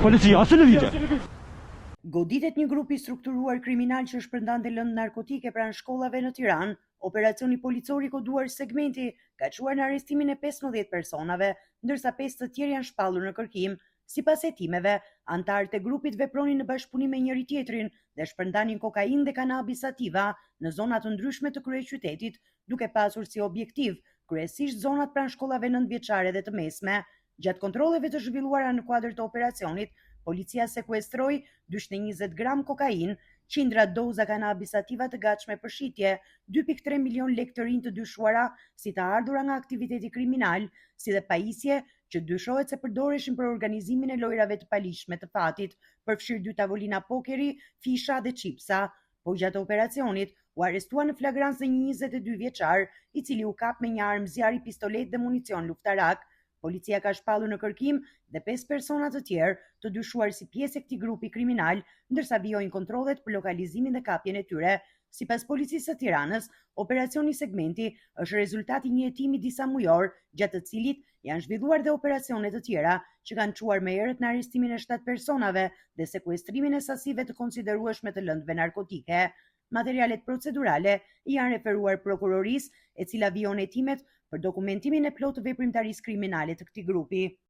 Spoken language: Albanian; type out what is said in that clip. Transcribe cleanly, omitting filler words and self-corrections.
Policia, asnjë lëvizje. Goditet një grup i strukturuar kriminal që shpërndante lëndë narkotike pranë shkollave në Tiranë. Operacioni policor i koduar Segmenti ka çuar në arrestimin e 15 personave, ndërsa 5 të tjerë janë shpallur në kërkim. Sipas hetimeve, anëtarët e grupit vepronin në bashkëpunim me njëri-tjetrin dhe shpërndanin kokainë dhe kanabis sativa në zona të ndryshme të kryeqytetit, duke pasur si objektiv kryesisht zonat pranë shkollave nëntëvjeçare dhe të mesme. Gjatë kontrolleve të zhvilluara në kuadër të operacionit, policia sekuestroi 220 gram kokainë, qindra doza kanabis sativa të gatshme për shitje, 2.3 milion lekë të rinj të dyshuara si të ardhura nga aktiviteti kriminal, si dhe pajisje që dyshohet se përdoreshin për organizimin e lojërave të paligjshme të fatit, përfshirë dy tavolina pokeri, fisha dhe çipsa. Po gjatë operacionit, u arrestua në flagrancë një 22 vjeçar, i cili u kap me një armë zjarri pistoletë dhe municion luftarak. Policia ka shpallur në kërkim dhe 5 persona të tjerë të dyshuar si pjesë e këtij grupi kriminal, ndërsa vijojnë kontrollet për lokalizimin dhe kapjen e tyre. Sipas policisë së Tiranës, operacioni Segmenti është rezultat i një hetimi disa mujor, gjatë të cilit janë zhvilluar dhe operacione të tjera që kanë çuar më herët në arrestimin e 7 personave dhe sekuestrimin e sasive të konsiderueshme të lëndëve narkotike. Materialet procedurale i janë referuar prokurorisë, e cila vijon hetimet për dokumentimin e plotë të veprimtarisë kriminale të këtij grupi.